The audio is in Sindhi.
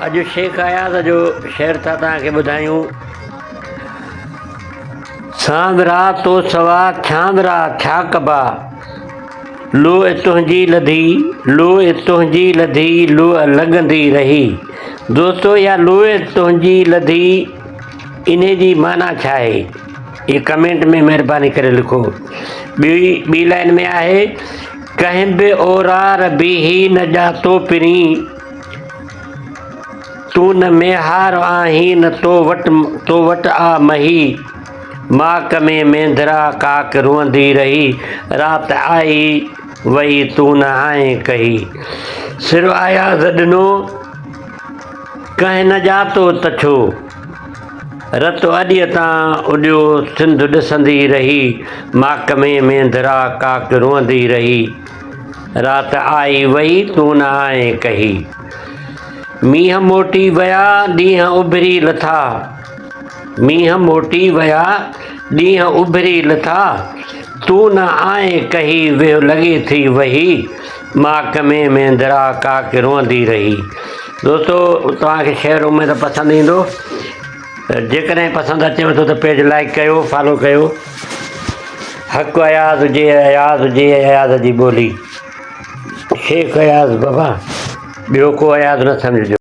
اڄ شيخ اياز جو شعر ٿا توهان کي ٻڌايون. سانورا تو سوا ڇانورا ڇا ڪبا، لوء تنهنجي لڌي، لوء تنهنجي لڌي، لوء لڳندي رهي. دوستو اها لوء تنهنجي لڌي انهي جي معنيٰ ڇا آهي؟ اهي ڪمينٽ ۾ مهرباني ڪري لکو. ٻي ٻي لائن ۾ آهي ڪنهن به اورار بيهي نه ڄاتو پرين، تون نه ميهار آهين نه تو وٽ تو وٽ آ مهي، ماڪ ۾ مينڌرا ڪاڪ روئندي رهي، رات آئي وئي تون نه آئين ڪهي. سر اياز ڏنو ڪنهن نه ڄاتو ته ڇو، رت اڏيء تان اڏيو سنڌ ڏسندي رهي، ماڪ ۾ مينڌرا ڪاڪ روئندي رهي. رات آئي وئي تون نه آئين ڪهي. مينهن موٽي ويا ڏينهن اڀري لٿا. مينهن موٽي ويا ڏينهن اڀري لٿا. تون نه آئين ڪهي ويهه لڳي ٿي وهي. ماڪ ۾ مينڌرا ڪاڪ روئندي رهي. دوستو توهان کي شعر اميد پسند ايندو. جيڪڏهن پسند اچيو ٿو ته پيج لائيڪ ڪيو فالو ڪيو. حق اياز هجي اياز هجي اياز جي ٻولي. شيخ اياز بابا ٻيو ڪو اياز نه سمجهجو.